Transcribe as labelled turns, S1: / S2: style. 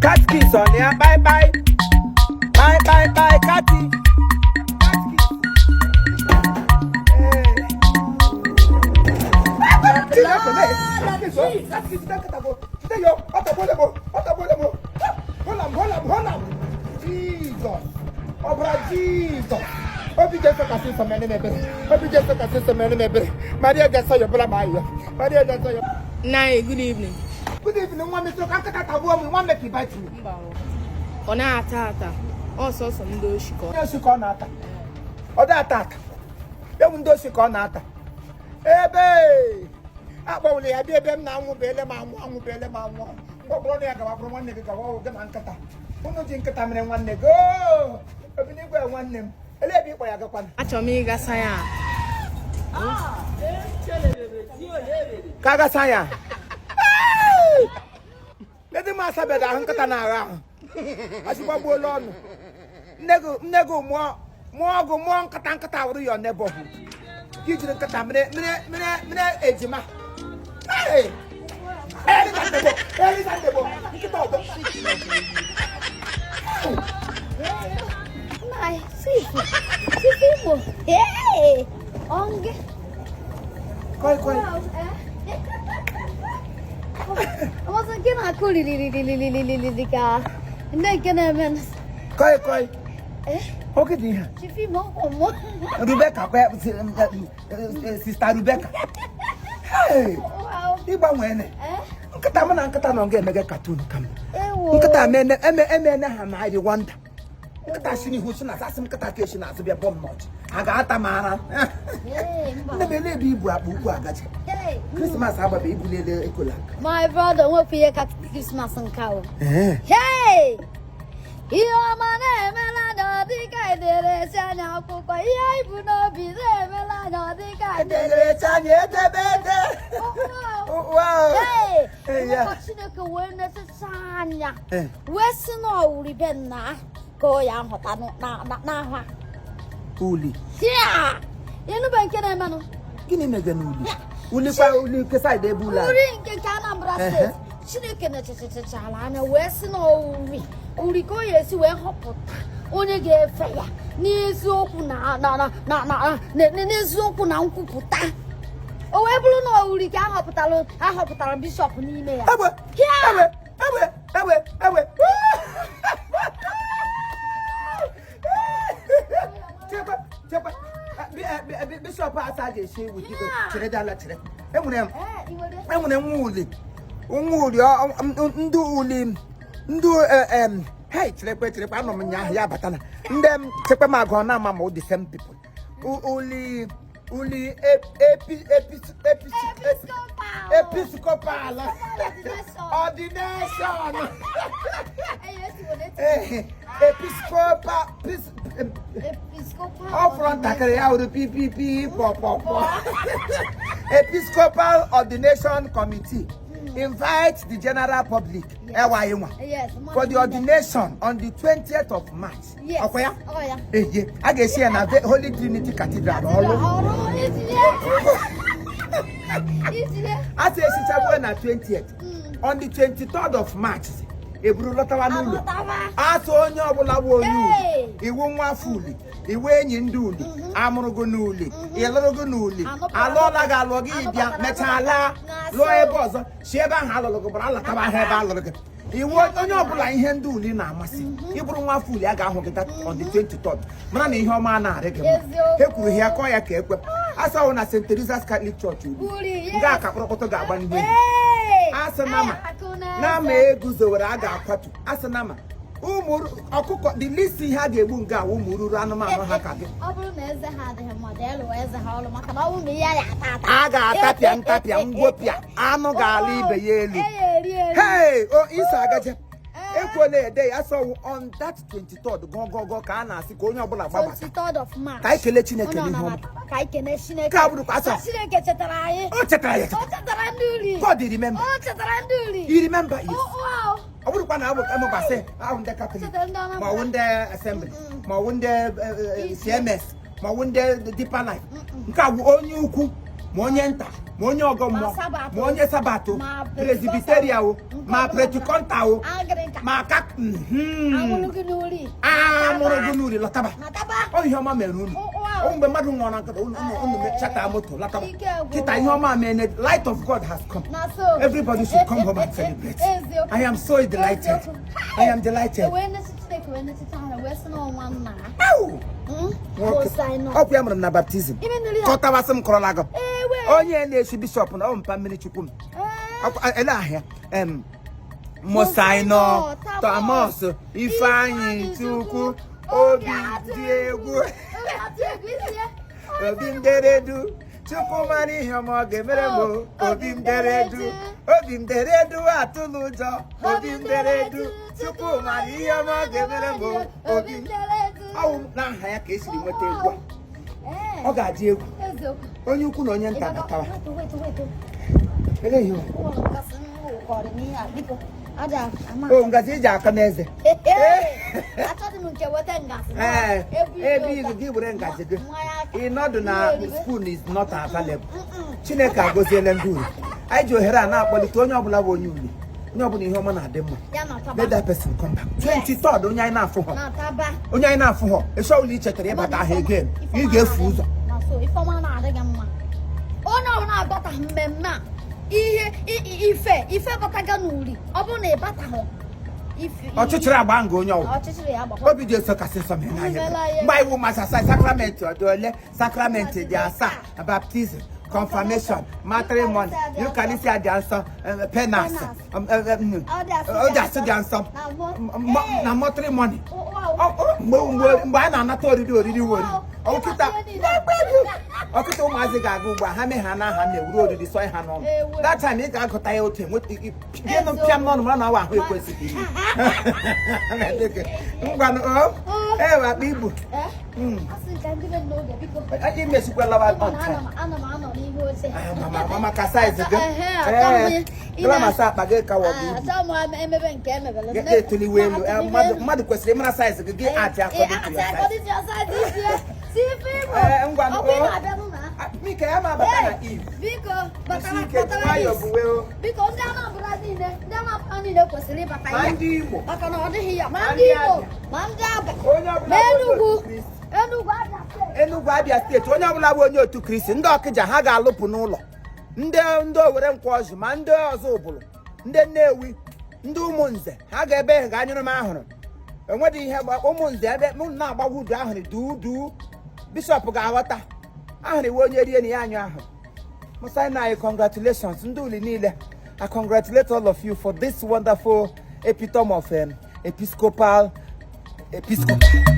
S1: Catechist ọ na ya? Bye bye bye bye bye, kati. Chineke mee. Catechist ọ, catechist jide nkịta bụ. Jide ya, ọ tagbuola m, ọ tagbuola m. Hold am, hold am, hold am. Jesus. Ọbara Jizọs. Obi Jesu kasị nsọ, mere m ebere. Obi Jesu kasị nsọ, mere m ebere. Maria ga-asọ ya ọbụla ma ayọ. Maria ga-asọ ya.
S2: Nna anyị, good evening.
S1: Good evening, nwa m. Ịtụrụ ka nkịta tagbuo m nwa, make you bite me.
S2: Mba, ọ na-ata ata, ọsọsọ ndị oshi ka ọ
S1: Onye osi ka ọ na-ata. Ọ dị ata ata. Ewu ndị osi ka ọ na-ata. Ebe akpọwụla ya bịa ebe m na-anwụ bụ ele m anwụ, anwụ bụ ele m anwụ. Mgbe ọ bụrụ na ya gawa, bụrụ nwanne gị gawa, gị na nkịta. Unu ji nkịta mere nwanne gị. Oo! Obinigwe nwanne m. Ele ebe ịkpọ ya gakwana?
S2: Achọrọ m ịga saya.
S1: Ka agasa ya. Ledi m asabeghị ahụ, nkịta na-agha ahụ. Achịkwagbuola ọnụ. Nne gị, nne gị mụọ mụọ ọgụ mụọ nkịta, nkịta wụrụ ya neighborhood. Ka ijiri nkịta mere mere mere mere ejima. Hey! Eliza Ndebo, Eliza Ndebo, nkịta ọdọ.
S3: Nna, sifu, sifu Igbo. Hey! Onge.
S1: Koi koi.
S3: Ọmọsọ nke na-akụ lilililililili ka ndị nke na-eme.
S1: Koi koi.
S3: Eh?
S1: Oge dị ihe.
S3: Chief Imo ọmụ.
S1: Rebecca kwa, Sister Rebecca. Hey! Ịgbanwee.
S3: Eh?
S1: Nkịta mụ na nkịta nọ ga-emege cartoon ka m.
S3: Ewo.
S1: Nkịta emene eme emene ha ma I wonder. Nkịta si n'ihu si na asị m, nkịta ka esi n'azụ bịa bọm n'ọchị. A ga-ata m ara.
S3: Hey, mba.
S1: Nne m, ele ebe ibu akpa ukwu agaji?
S3: Hey.
S1: Christmas agbabe ibulele ekola.
S3: My brother, nwepụ ihe ka Christmas nke ahụ. Hey! Ihe ọma na-emela anya, ọ dịka edere esi anya akwụkwọ. Ihe ibu n'obi na-emela anya, ọ dịka edere.
S1: Ederecha anyị edemede. Wow.
S3: Hey!
S1: Hey, yeah.
S3: Ka Chineke wee netecha anya
S1: Eh.
S3: wee si n'ọwụri be nna ka ọ ya nhọta n'ahụ a.
S1: Uli.
S3: Tia! Ịnụbe nke na-emenụ?
S1: Gịnị mege n'uli? Uli kwa uli nke side ebe ule a?
S3: Uri nke Anambra Steeti. Chineke na-echechechara anya wee si n'owuri uri ka o ya esi wee họpụta onye ga-efe ya n'eziokwu na n'eziokwu na nkwupụta. O wee bụrụ na uri ka ahọpụtara bishọp n'ime ya.
S1: Egbe! Egbe! Egbe! Egbe! Egbe! Chekwa! Chekwa! Bishọp asa ga-esi ewu chere dala chere. Enwere m
S3: Ee, ị nwere?
S1: Enwere nwa uli, nwa uli, ndị uli, ndị hey, cherekwe, cherekwe, anọ m nyaahụ ya batala ndị m chekwe m agụọ na ama ma the same people. Uli uli epi epi epi
S3: Episcopal.
S1: Episcopal ordination.
S3: Ee,
S1: Episcopal
S3: Episcopal.
S1: Ọ fọrọ ntakịrị ya wụrụ ppp pọpọpọ. Episcopal Ordination Committee invite the general public, ewa anyị nwa,
S3: Yes.
S1: for the ordination on the 20th of March.
S3: Yes.
S1: Ọkwa ya?
S3: Ọ ya.
S1: Eye, a ga-esi ya na Holy Trinity Cathedral, Ọlụ.
S3: Ọrụ itinye. Itinye.
S1: A sị esichagbuo na 20th. On the 23rd of March, eburu lọtawa n'ụlọ.
S3: Alọtawa.
S1: Asụ onye ọbụla bụ onye
S3: Hey!
S1: uli, iwu nwa afọ uli, iwu enyi ndị uli, amụrụ gị n'uli, ịlụrụ gị n'uli, alụọla gị, alụọ gị, bịa mechaa laa lụọ ebe ọzọ, si ebe ahụ alụrụ gị gbara alọtaba ahụ ebe alụrụ gị. Iwu onye ọbụla ihe ndị uli na-amasị, ịbụrụ nwa afọ uli, a ga-ahụ gị that on the 23rd. Mara na ihe ọma na-arị gị mma.
S3: Eziokwu.
S1: E kwuru ya kọọ ya ka ekwe. Asọwụ na St. Teresa's Catholic Church, uli
S3: Uli, yes.
S1: nga ka kpọrọkpọtọ ga-agba n'ihu enyi.
S3: Hey!
S1: Asị nama
S3: Akụ na-eze.
S1: nama eguzowere a ga-akwatu. Asị nama ụmụ ọkụkọ, the least ihe a ga-egbu nga awụ ụmụ ruru anụmanụ ha ka gị.
S3: Ọ bụrụ na eze ha adịghị mma, jee lụọ eze ha ọlụ, maka na ọ bụrụ na ihe ya ata ata.
S1: A ga-atapịa ntapịa ngwopịa, anụ ga-ala ibe ya elu.
S3: Eya eri eri.
S1: Hey, o iso agaje ekwela ede ya sọwụ on that 23rd gọgọgọ ka a na-asị ka onye ọbụla gbabata.
S3: 23rd of March.
S1: Ka anyị kelee Chineke
S3: Onye ọ
S1: n'ihe ọma.
S3: na-anabata. Ka anyị kelee Chineke.
S1: Nke a bụrụkwa asa.
S3: Na Chineke chetara anyị.
S1: O chetara ya.
S3: O chetara ndị uri.
S1: God remember.
S3: O chetara ndị uri.
S1: You remember, yes.
S3: Oh, wow.
S1: Ọ bụrụkwa na abụ emụbasị ahụ ndị Catholic
S3: Chetara ndị Anambra.
S1: ma ọ bụ ndị Assembly ma ọ bụ ndị CMS ma ọ bụ ndị Deeper Life, nke a bụ onye ukwu ma onye nta ma Ma onye ọgọ
S3: Ma
S1: mmụọ,
S3: Sabat
S1: ma
S3: o.
S1: onye Sabat o,
S3: Ma
S1: Presbyterian o, ma
S3: Nke ọbụla.
S1: Pentecostal o,
S3: Anglican.
S1: ma ka
S3: Amụrụ gị n'Uri.
S1: Amụrụ gị n'Uri, lọtaba.
S3: Nataba.
S1: Ọ ihe ọma mere unu.
S3: Ọ,
S1: Ọ mgbe mmadụ nwụrụ na nkata, unu chata moto lataba.
S3: Ike gwụrụ.
S1: Kịta ihe ọma mere, light of God has come.
S3: Na so.
S1: Everybody should come home and celebrate.
S3: Eziokwu.
S1: I am so delighted.
S3: Eziokwu.
S1: I am delighted.
S3: Wee nesi Chineke wee nesicha ha wee sị na ọnwa nna.
S1: Au! Nwoke.
S3: Hosanna.
S1: Ọkwa ya mụrụ m na baptism.
S3: Ime nụrụ ya.
S1: Kọtawasị m kọrọla gị.
S3: Ewe.
S1: Onye na-echi bishọp na ọ mpa mmiri chukwu m.
S3: Ee.
S1: Ele ahịa. Mosaino Thomas Ifeanyi Chukwu obi dị egwu.
S3: Obi atụ egwu isi ya.
S1: Obi m deredu, Chukwu mara ihe ọma ọ ga-emere m o. Obi m deredu, obi m deredu, atụla ụjọ. Obi m deredu, Chukwu mara ihe ọma ọ ga-emere m o. Obi m ọwụ m n'aha ya ka esiri nweta egwu a.
S3: Ee.
S1: Ọ ga-adị egwu.
S3: Eziokwu.
S1: Onye ukwu na onye nta batawa.
S3: Wait, wait, wait.
S1: Ele ihe o.
S3: Ụlọ nkasị m ụkọrọ n'ihe a, biko. Aja ama.
S1: O ngaji eji aka n'eze.
S3: Achọghị m nke weta ngaji.
S1: Ee, ebe
S3: ilu
S1: ilu gị were ngaji gị.
S3: Mmanya aka.
S1: Ịnọdụ na
S3: Mmiri eribe.
S1: spoon is not available. Chineke agọziele ndị Uli. Anyị ji ohere a na-akpọlite onye ọbụla bụ onye Uli, onye ọbụla ihe ọma na-adị mma.
S3: Ya na-ataba.
S1: Let that person come back. 23rd, onye anyị na-afụ họ,
S3: Na-ataba.
S1: onye anyị na-afụ họ, esọwụla ichetara ịbata ahụ again, ị ga-efu ụzọ.
S3: Na so ifeọma na-adị gị mma. Onye ọbụla abataghị mmemme a, ihe ife ife bataga n'Uri, ọ bụrụ na ị bataghị ife
S1: Ọchịchịrị agba nga onye ọwụ.
S3: Ọchịchịrị ya gbakwa.
S1: Obi dị eso kasị nsọ mere n'anya.
S3: Mere anyị.
S1: Mgbe anyị wụ masa sakramenti, ọ dị ole? Sakramenti dị asaa: baptism, confirmation, matrimony, Eucharistia dị nsọ, penance,
S3: Penance.
S1: ọdịasị dị nsọ
S3: Na
S1: na matrimony. Mgbe a na-anata oriri, oriri wori ọkịta ọkịta, ụmụazị ga-aga ugbu a, ha mee ha n'aha na-ewuru oriri sọ ha n'ọnụ. That time ị ga-agụta ya otu enweta gịnụ pịam n'ọnụ, mara na ọwa ahụ ekwesịghị ime. Ngwanụ, o ewe akpa ibu.
S3: Asị
S1: Imesikwala on time.
S3: Ana m anọ n'ihu oche.
S1: Mama ka size gị. Ee, masa akpa gị ka wọ gị ibu.
S3: Achọ m emebe nke emebele.
S1: Ga-etoliwe elu. Mmadụ kwesịrị ịmara size gị, gị atị according to your size. Ee, ngwanụ, o. Mike ya ma abata na Eve.
S3: Biko,
S1: Isi ike, nwayọọ buwe o.
S3: biko, ndị Anambra niile, ndị Anambra niile kwesịrị ịbata
S1: Ma
S3: ya.
S1: ndị Imo.
S3: Maka na ọ dịghị ya ma
S1: Ma
S3: ndị
S1: ndị
S3: Imo,
S1: Abịa.
S3: ma ndị Abịa,
S1: Onye ọbụla
S3: ma
S1: bụ onye
S3: Enugu,
S1: otu Kristi.
S3: Enugu, Abịa steeti.
S1: Enugu, Abịa steeti, onye ọbụla bụ onye otu Kristi, ndị Ọkịja ha ga-alụpụ n'ụlọ, ndị Owere Nkwọzụ, ma ndị ọzọ ụbụrụ, ndị Nnewi, ndị Ụmụnze, ha ga-ebe ha ga-anyụrụ m ahụrụ enwedị ihe Ụmụnze ebe m na-agbagwo udu ahụrụ duu duu. Bishọp ga-aghọta ahụrụ iwe onye rie na ya anyụ ahụ. Musainai, congratulations, ndị Uli niile. I congratulate all of you for this wonderful epitome of Episcopal Episcopal.